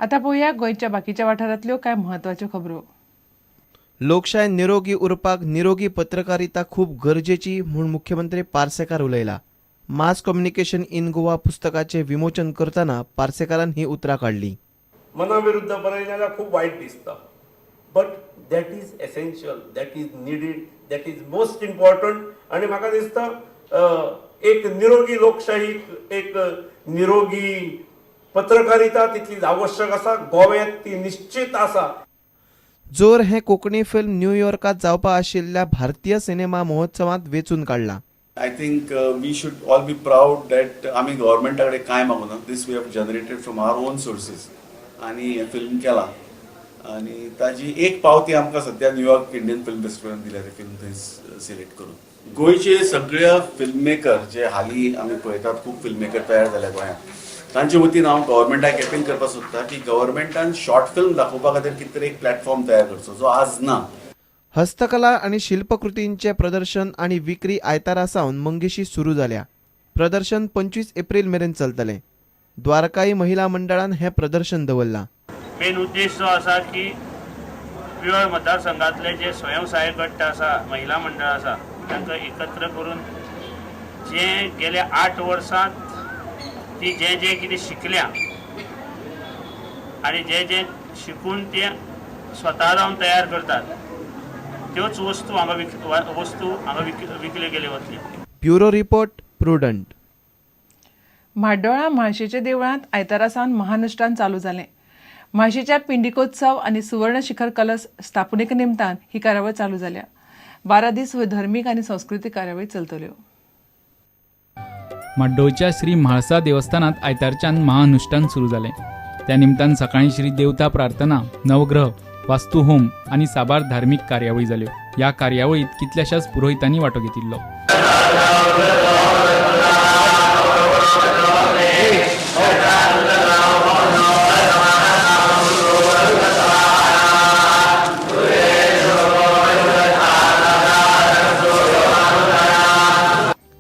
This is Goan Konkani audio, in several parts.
आतां पळोवया गोंयच्या बाकीच्या वाठारांतल्यो कांय म्हत्वाच्यो खबरो. लोकशाय निरोगी उरपाक निरोगी पत्रकारिता खूब गरजेची म्हूण मुख्यमंत्री Parsekar उलयला. Mass communication in Goa पुस्तकाचे विमोचन करतना पार्सेकारान ही उतरां काडली. मना विरुद्ध बरयलें जाल्यार खूब वायट दिसता, but that is essential, that is needed, that is most important. आनी म्हाका दिसता एक निरोगी लोकशाही, एक निरोगी पत्रकारिता तितलीच आवश्यक आसा. गोव्यात ती निश्चित आसा. जोर हें कोंकणी फिल्म न्यूयॉर्कांत जावपा आशिल्ल्या भारतीय सिनेमा महोत्सवांत वेंचून काडलां. I think we should all be proud that आमी गव्हर्मेंटा कडेन कांय मागूना. This we have generated from our own sources आनी हें फिल्म केलां आनी ताजी एक पावती आमकां सद्या न्यूयॉर्क इंडियन फिल्म फेस्टिवलान दिल्या, ते फिल्म थंय सिलेक्ट करून. गोंयचे सगळे फिल्म मेकर जे हालीं आमी पळयतात, खूब फिल्म मेकर तयार जाल्या गोंयांत, तांचे वतीन हांव गव्हर्मेंटाक अपील करपाक सोदता की गव्हर्मेंटान शॉर्ट फिल्म दाखोवपा खातीर कितें तरी एक प्लॅटफॉर्म तयार करचो जो आज ना. हस्तकला आनी शिल्पकृतींचें प्रदर्शन आनी विक्री आयतारा सावन मंगेशी सुरू जाल्या. प्रदर्शन 25 एप्रील मेरेन चलतलें. द्वारकाई महिला मंडळान हें प्रदर्शन दवरलां. मेन उद्देश जो आसा की प्युअर मतदारसंघातले जे स्वयंसहाय्य गट आसा, महिला मंडळ आसा, तांकां एकत्र करून जे गेल्या 8 वर्सांत ती जे जे कितें शिकल्या आनी जे जे शिकून ते स्वता जावन तयार करतात त्योच वस्तू हांगा विकल्यो गेल्यो वतल्यो. Bureau report, Prudent. म्हाड्डोळा म्हाळशेच्या देवळांत आयतारा सावन महानुष्ठान चालू जालें. म्हाळशेच्या पिंडिकोत्सव आनी सुवर्ण शिखर कलश स्थापणुके निमतान ही कार्यावळ चालू जाल्या. 12 दीस ह्यो धर्मीक आनी संस्कृतीक कार्यावळी चलतल्यो. म्हाड्डोळच्या श्री म्हाळसा देवस्थानात आयतारच्यान महानुष्ठान सुरू जालें. त्या निमतान सकाळीं श्री देवता प्रार्थना, नवग्रह, वास्तुहोम आनी साबार धार्मीक कार्यावळी जाल्यो. ह्या कार्यावळीत कितल्याशाच पुरोहितांनी वांटो घेतिल्लो.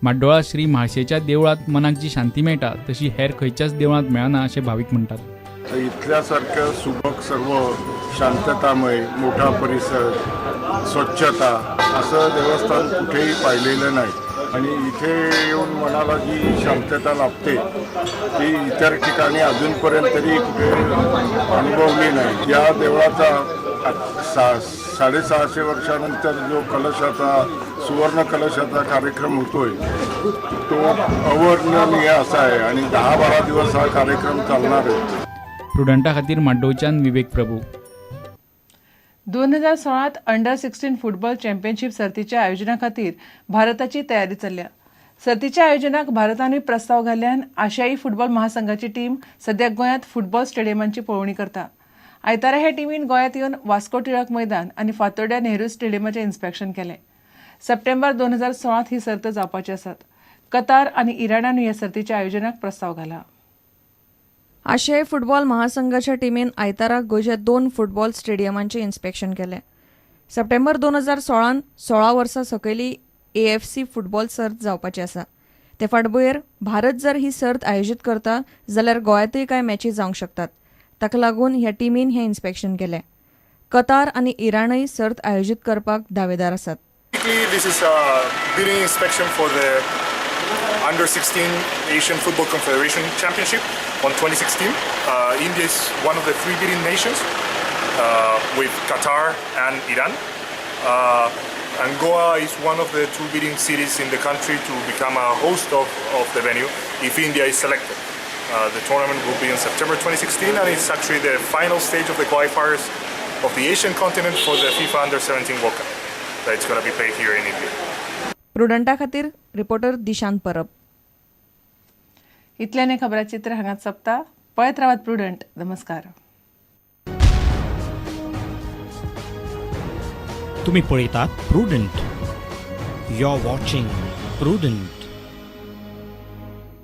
म्हाड्डोळा श्री म्हाळशेच्या देवळांत मनाक जी शांती मेळटा तशी हेर खंयच्याच देवळांत मेळना अशें भावीक म्हणटात. इथल्यासारखं सुबक सर्व शांततामय मोठा परिसर, स्वच्छता असं देवस्थान कुठेही पाहिलेलं नाही आणि इथे येऊन मनाला जी शांतता लाभते ती इतर ठिकाणी अजूनपर्यंत तरी कुठे अनुभवली नाही. या देवळाचा 650 वर्षानंतर जो कलशाचा, सुवर्ण कलशाचा कार्यक्रम होतोय तो अवर्णनीय असा आहे आणि 10-12 दिवस हा कार्यक्रम चालणार आहे. प्रुडंटा खातीर म्हाड्डोळच्यान विवेक प्रभू. 2016 अंडर 16 फुटबॉल चॅम्पियनशीप सर्तीच्या आयोजना खातीर भारताची तयारी चल्ल्या. सर्तीच्या आयोजनाक भारतानूय प्रस्ताव घाल्ल्यान आशियाई फुटबॉल महासंघाची टीम सद्या गोंयांत फुटबॉल स्टेडियमांची पळोवणी करता. आयतारा ह्या टिमीन गोंयांत येवन वास्को टिळक मैदान आनी फातोड्ड्या नेहरू स्टेडियमाचें इन्स्पेक्शन केलें. सप्टेंबर 2016 ही सर्त जावपाची आसात. कतार आनी इराणानूय ह्या सर्तीच्या आयोजनाक प्रस्ताव घाला. आशियाई फुटबॉल महासंघाच्या टिमीन आयतारा गोंयच्या 2 फुटबॉल स्टेडियमांचें इन्स्पेक्शन केलें. सप्टेंबर 2016 16 वर्सां सकयली AFC football सर्त जावपाची आसा. ते फाटभुंयेर भारत जर ही सर्त आयोजीत करता जाल्यार गोंयांतूय कांय मॅची जावंक शकतात. ताका लागून ह्या टिमीन हें इन्स्पेक्शन केलें. कतार आनी इराणूय सर्त आयोजीत करपाक दावेदार आसात. This is a bidding inspection for the Under 16 Asian Football Confederation Championship on 2016. India is one of the 3 bidding nations with Qatar and Iran. And Goa is one of the 2 bidding cities in the country to become a host of the venue if India is selected. The tournament will be in September 2016 and it's actually the final stage of the qualifiers of the Asian continent for the FIFA Under 17 World Cup that it's going to be played here in India. प्रुडंटा खातीर रिपोर्टर दिशांत परब. इतल्याने खबराचित्र हांगाच सोंपता. पळयत रावात प्रुडंट. नमस्कार. तुम्ही पळयतात Prudent. You are watching Prudent.